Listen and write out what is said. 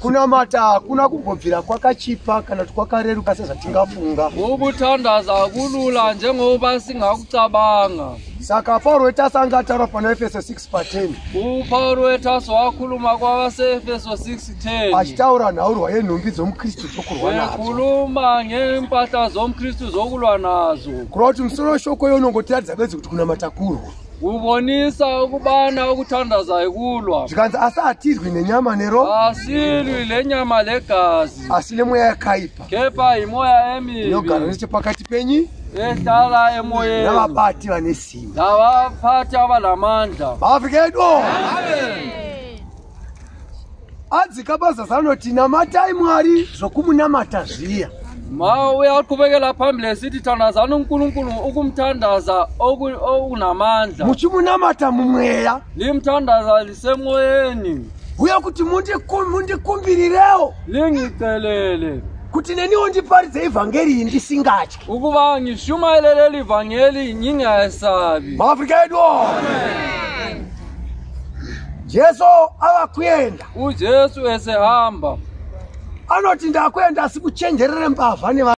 Kunamata hakuna kumbobvira kwakachipa kana kuti kwakareruka sezvatingafunga. Ukuthandaza akulula njengoba singakucabanga. Saka Pauro weTaso anga ataura pana Efeso 6 pa10. UPauro weTaso wakhuluma kwabaseEfeso 6:10. Achitaura nhaurwa yenhumbi dzomuKristu dzokurwa nadzo. Ekhuluma ngempahla zomKristu zokulwa nazo. Kureva kuti musoro weshoko iyo unongotiratidza bedzi kuti kunamata kurwa. Kubonisa ukubana ukuthandaza ikulwa. Zvikanzi asi hatirwi nenyama nero. Asilwi lenyama legazi. Asi nemweya yakaipa. Kepha yimoya emibi. Inogara nechepakati penyu. Ehlala emoyeni. Navabati vane simba. Nabaphathi abalamandla. MaAfrica edu. Amen. Adzika pazasi anoti namatai Mwari zvokumunamata zviya. Ma uyaqhubekela phambili esithi thandazani uNkulunkulu ukumthandaza okunamandla. Muchimunamata mumweya. Limthandaza lisemoyeni. Uye kuti mundikumbirirewo. Lingicelele. Kuti neniwo ndiparidze ivhangeri iyi ndisingatyi. Ukuba ngishumayele leli vangeli ngingayesabi. MaAfrica edu. Amen. Jesu ava kuenda. UJesu esehamba. Anoti ndakuenda asi kuchenjerere mbavha neva